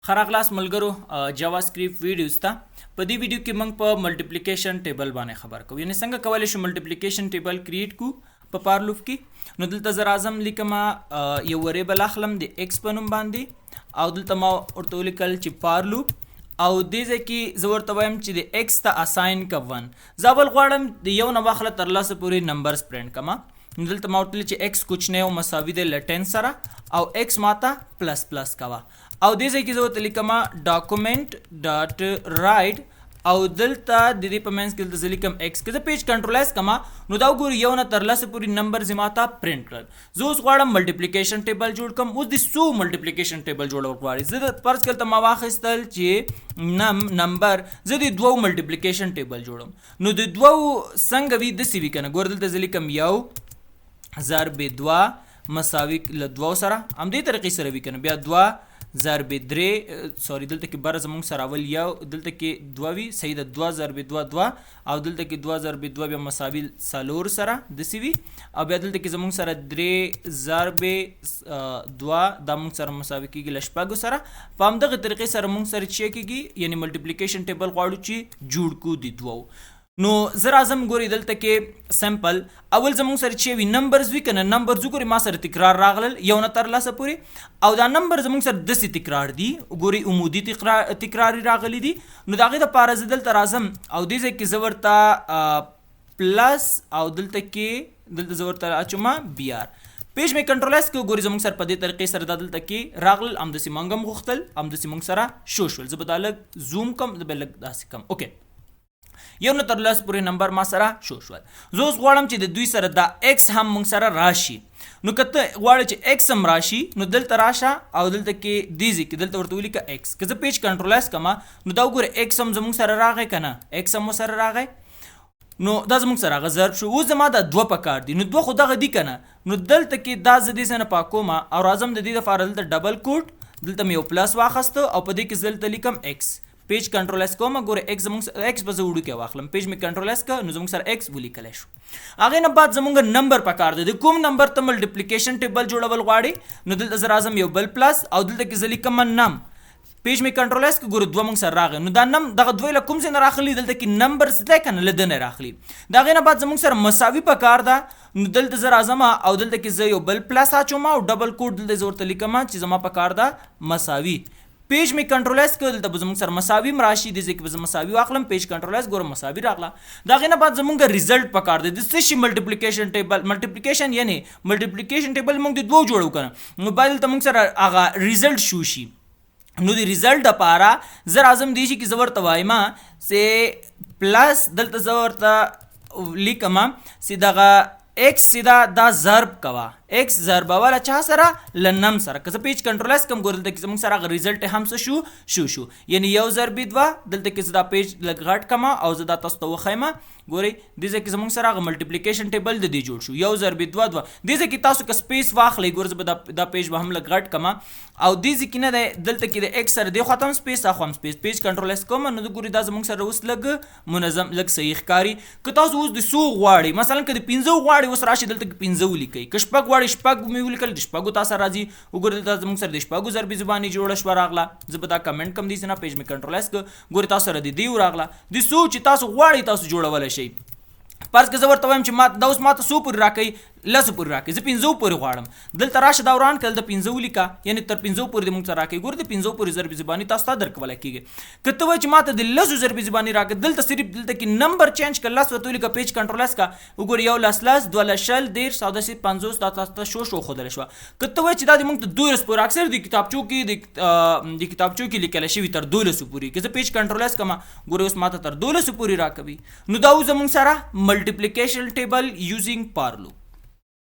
ښه راغلاست ملګرو جاوا سکریپټ ویډیوز ته. په دې ویډیو کې موږ په multiplication table باندې خبر کوو، یعنی څنګه کولی شو multiplication table create کو په for loop کې. نو دلته زه راځم لیکم یو variable اخلم د x په نوم باندې، او دلته ما ورته ولیکل چې for loop، او دې ځای کې زه ورته وایم چې د x ته assign که 1. زه اول غواړم د یو نه واخله تر لسه پورې numbers print کړم. نو دلته ما ورته چې x کوچنی او مساوي دی له 10 سره، او x ماته plus plus کوه. او دې ځای کې زه ورته لیکم document dot write، او دلته د دې په منځ کې دلته زه لیکم x. که زه page control S کړم نو دا وګورئ یو نه تر لسه پورې numbers یې ماته پرنټ کړل. زه اوس غواړم multiplication table جوړ کړم. اوس د څو multiplication table جوړول غواړي؟ زه د فرض کړه ما واخیستل چې نم نمبر، زه د دوو multiplication table جوړم. نو د دوو څنګه وي؟ داسې وي که نه؟ ګوره دلته زه لیکم یو ضرب دوه مساوي له دوو سره، همدې طریقې سره وي که نه؟ بیا دوه ضرب درې، sorry دلته کې بره زموږ سره اول یو، دلته کې دوه وي، صحیح ده، دوه ضرب دوه دوه، او دلته کې دوه ضرب دوه بیا مساوي څلور سره داسې وي، او بیا دلته کې زموږ سره درې ضرب دوه دا موږ سره مساوي کېږي له شپږو سره. په همدغه طریقې سره موږ سره چې کېږي، یعنی multiplication table غواړو چې جوړ کړو د دوو. نو زه راځم ګورئ دلته کې simple اول زموږ سره چې وي numbers وي که نه؟ numbers وګورئ ما سره تکرار راغلل یو نه تر لسه پورې، او دا نمبر زموږ سره داسې تکرار دي، وګورئ عمودي تکراري راغلي دي. نو د هغې دپاره زه دلته راځم او دې ځای کې زه ورته plus او دلته کې دلته زه ورته اچوم br. page مې control S کې وګورئ زموږ سره په دې طریقې سره دا دلته کې راغلل، همداسې موږ هم غوښتل، همداسې موږ سره شو شول. زه به دا لږ zoom کړم، زه به لږ داسې کړم. okay یو نه تر لس پورې نمبر ما سره شو شول. زه اوس غواړم چې د دوی سره دا x هم موږ سره راشي. نو که ته غواړې چې x هم راشي نو دلته راشه او دلته کې دې ځای کې دلته ورته ولیکه x. که زه page control S کړم نو دا وګوره x هم زموږ سره راغی که نه؟ x هم سره راغی. نو دا زموږ سره هغه ضرب شو. اوس زما دا دوه پکار دي، نو دوه خو دغه دي که نه؟ نو دلته کې دا زه دې ځای نه پاکوم او راځم د دې دپاره دلته double quote، دلته مې یو plus واخیسته او په دې کې زه دلته لیکم x. page control S کوم، ګوره x زموږ x به زه وړوکی واخلم، page مې control S کړ نو زموږ سره x ولیکلی شو. هغې نه بعد زموږ نمبر پکار دی، د کوم نمبر ته multiplication table جوړول غواړي. نو دلته زه راځم یو بل plus او دلته کې زه لیکم num. page مې control S کړ، ګوره دوه موږ سره راغی. نو دا num دغه دوه له کوم ځای نه راخلي؟ دلته کې numbers دی که نه، له ده نه راخلي. د هغې نه بعد زموږ سره مساوي پکار ده. نو دلته زه راځم او دلته کې زه یو بل plus اچوم او double quote دلته زه ورته لیکم چې زما پکار ده مساوي. page مې control S کړ، دلته به زموږ سره مساوي هم راشي، دې ځای کې به زه مساوي واخلم. page control S، ګوره مساوي راغله. د هغې نه بعد زموږ result پکار دی، د څه شي multiplication table، multiplication یعنی multiplication table موږ د دوو جوړو که نه، نو باید دلته موږ سره هغه result شو شي. نو د result دپاره زه راځم دې شي کې زه ورته وایم چې plus، دلته زه ورته لیکم چې دغه x چې دا دا ضرب کوه، x ضربوه له چا سره؟ له num سره. که زه page control S کړم ګوره دلته کې زموږ سره هغه result هم څه شو شو شو، یعنی یو ضرب دوه. دلته کې زه دا page لږ غټ کړم او زه دا تاسو ته وښیم. ګورئ دې ځای کې زموږ سره هغه multiplication table د دې جوړ شو، یو ضرب دوه دوه. دې ځای کې تاسو که space واخلئ، ګوره زه به دا page به هم لږ غټ کړم او دې ځای کې نه دی، دلته کې د x سره دې خوا ته هم space، اخوا هم space. page control S کوم نو ګورئ دا زموږ سره اوس لږ منظم لږ صحیح ښکاري. که تاسو اوس د څو غواړئ، مثلا که د پنځه غواړئ اوس راشي دلته کې پنځه ولیکئ، که شپږ غواړئ شپږ مې ولیکل، د شپږو تاسو سره راځي. وګورئ دلته زموږ سره د شپږو ضربې زبانې جوړه شوه راغله. زه به دا کمنټ کړم دې ځای نه، page مې control S کړ، ګورئ تاسو سره د دې راغله. د څو چې تاسو غواړئ تاسو جوړولی شئ. فرض که زه ورته وایم چې دا اوس ماته څو پورې راکوي؟ لسو پورې راکوي، زه پنځو پورې غواړم. دلته راشه دا وران کړه، دلته پنځه ولیکه، یعنی تر پنځو پورې دې موږ سره راکوي. ګوره د پنځو پورې ضرب زباني تاسو ته درکولی کېږي. که ته وایې چې ماته د لسو ضرب زباني راکړه، دلته صرف دلته کې number change کړه، لس ورته ولیکه، page control S کړه، وګوره یو لس لس، دوه لس شل، دېرش او داسې پنځوس، دا تاسو ته شو شو ښودلی شوه. که ته وایې چې دا دې موږ ته دولس پورې، اکثر د کتابچو کې د کتابچو کې لیکل شوي تر دولسو پورې. که زه page control S کړم ګوره اوس ماته تر دولسو پورې راکوي. نو دا اوس زموږ سره multiplication table using for loop.